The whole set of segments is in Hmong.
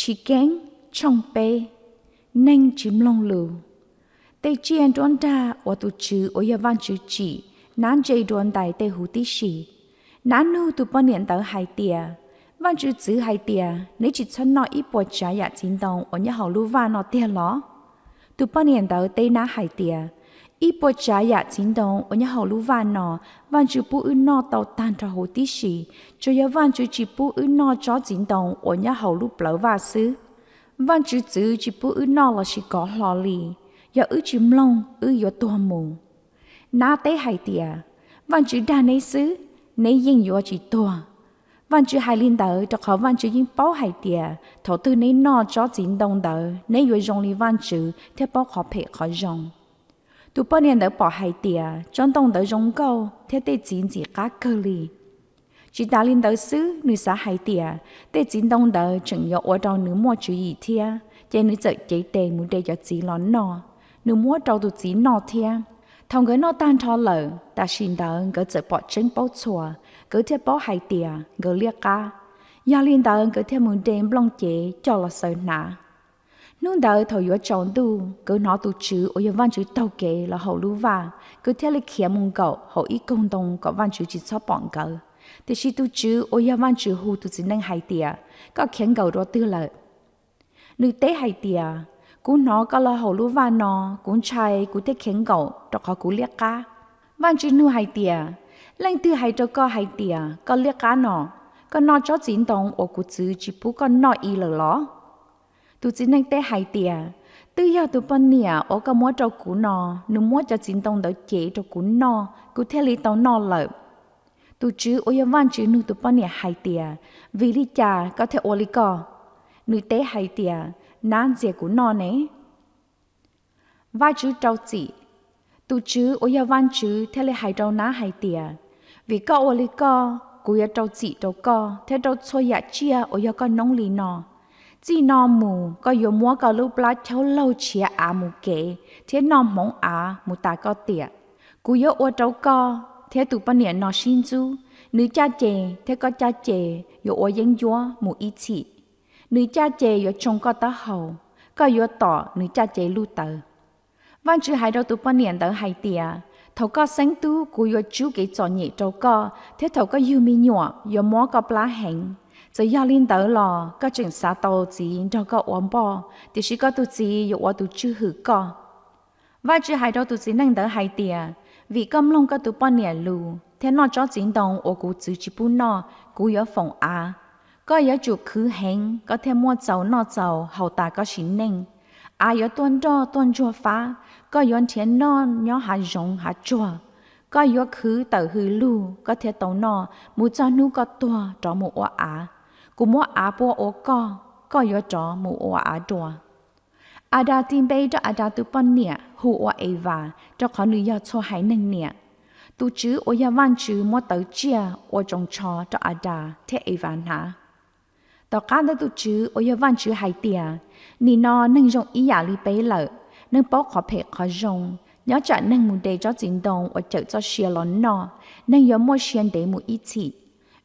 Tshikeeb tshooj peb. Neeg tsis mloog lus. Tej tsiaj nruab nrag uas tus Tswv uas yog Vajtswv tsim nab ntse dua ntais tej huv tib si. Nab nug tus poj niam ntawd hais tias, Vajtswv txwv hais tias neb tsis txhob noj ib puas tsav yam txiv ntoo uas nyob hauv lub vaj no tiag los? Tus poj niam ntawd teb nab hais tias, Ib puas tsav yam txiv ntoo uas nyob hauv lub vaj no, Vajtswv pub wb noj tau tag nrho huv tib si, tsuas yog Vajtswv tsis pub wb noj tsob txiv ntoo uas nyob hauv lub plawv vaj xwb. Vajtswv txwv tsis pub wb noj lossis kov hlo li. Yog wb tsis mloog, wb yuav tuag mus. Nab teb hais tias, Vajtswv dag neb xwb, neb yeej yuav tsis tuag. Vajtswv hais li ntawd rau qhov Vajtswv yeej paub hais tias thaum twg neb noj tsob txiv ntoo ntawd, neb yuav zoo li Vajtswv thiab paub qhov phem qhov zoo. Tus poj niam ntawd pom hais tias tsob ntoo ntawd zoo nkauj thiab tej txiv ntxim qab kawg li. Tsis tas li ntawd xwb, nws xav hais tias tej txiv ntoo ntawd tseem yuav ua rau nws muaj tswv yim thiab, ces nws txawm cev tes mus de cov txiv los noj. Nws muab rau tus txiv noj thiab. Thaum nkawd noj tag nrho lawm, tam sim ntawd nkawd txawm pom tseeb paub txhua, nkawd thiaj paub hais tias nkawd liab qab. Yog li ntawd nkawd thiaj mus de nplooj cev coj los xaws hnav. Hnub ntawd thaum yuav tsaus ntuj, nkawd hnov tus Tswv uas yog Vajtswv taug kev los hauv lub vaj, nkawd thiaj li khiav mus nkaum hauv ib koog ntoo kom Vajtswv tsis txhob pom nkawd. Tiam sis tus Tswv uas yog Vajtswv hu tus txiv neej hais tias, Koj khiav nkaum dua twg lawm? Nws teb hais tias, Kuv hnov koj los hauv lub vaj no, kuv ntshai kuv thiaj khiav nkaum rau qhov kuv liab qab. Vajtswv nug hais tias, Leej twg hais rau koj hais tias koj liab qab no? Koj noj tsob txiv ntoo uas kuv txwv tsis pub koj noj i lawm los? Tus txiv neej teb hais tias, Twb yog tus poj niam uas koj muab rau kuv no, nws muab cov txiv ntoo ntawd cev rau kuv noj, kuv thiaj li tau noj lawm. Tus Tswv uas yog Vajtswv nug tus poj niam hais tias, Vim li cas koj thiaj ua li koj? Nws teb hais tias, Nab ntxias kuv noj ne. Vajtswv rau txim. Tus Tswv uas yog Vajtswv thiaj li hais rau nab hais tias, Vim koj ua li koj, kuv yuav rau txim rau koj thiab rau txhua yam tsiaj uas yog koj noob li no. Txij no mus koj yuav muab koj lub plab chaub laug tshiav av mus kev thiab noj hmoov av mus tas koj tiam. Kuv yuav ua rau koj thiab tus poj niam no sib ntxub, nws caj ces thiab koj caj ces yuav ua yeeb ncuab mus ib txhis. Nws caj ces yuav tsoo koj taub hau, koj yuav tom nws caj ces lub taw. Vajtswv hais rau tus poj niam ntawd hais tias, Thaum koj xeeb tub kuv yuav tsub kev txom nyem rau koj, thiab thaum koj yug me nyuam yuav mob koj plab heev. Txawm yog li ntawd los koj tseem xav tau txiv nrog koj ua npoj, tiam sis koj tus txiv yuav ua tus tswj hwm koj. Vajtswv hais rau tus txiv neej ntawd hais tias, Vim koj mloog koj tus poj niam lus thiab noj tsob txiv ntoo uas kuv txwv tsis pub noj, kuv yuav foom av. Koj yuav tsum khwv heev koj thiaj muaj txaus noj txaus haus tas koj sim neej. Av yuav tuaj nroj tuaj ntsuag fab, koj yuav nrhiav noj nyob hav zoov hav tsuag. Koj yuav khwv tawm hws lug koj thiaj tau noj mus txog hnub koj tuag rov mus ua av. Kuv muab av puab ua koj, koj yuav rov mus ua av dua. Adas tis npe rau Adas tus poj niam hu ua Evas, rau qhov nws yog txhua haiv neeg niam. Tus Tswv uas yog Vajtswv muab tawv tsiaj ua tsoos tsho rau Adas thiab Evas hnav. Tom qab ntawd tus Tswv uas yog Vajtswv hais tias, Nim no neeg zoo ib yam li peb lawm, neeg paub qhov phem qhov zoo. Nyob tsam neeg mus de tsob txiv ntoo uas cawm txoj sia los noj, neeg yuav muaj sia ntev mus ib txhis.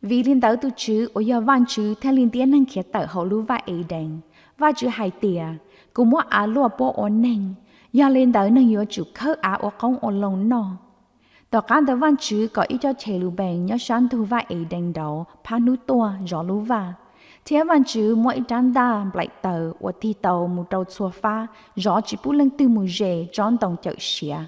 Vim li ntawd tus Tswv uas yog Vajtswv thiaj li ntiab neeg khiav tawm hauv lub vaj Edees. Vajtswv hais tias, Kuv muab av luaj puab ua neeg, yog li ntawd neeg yuav tsum khawb av ua qoob ua loo noj. Tom qab ntawd Vajtswv kom ib co Chelubees nyob sab ntug vaj Edees nraud phab hnub tuaj zov lub vaj, thiab Vajtswv muab ib rab ntaj nplaim taws uas tig tau mus rau txhua fab zov tsis pub leej twg mus ze tsob ntoo cawm siav.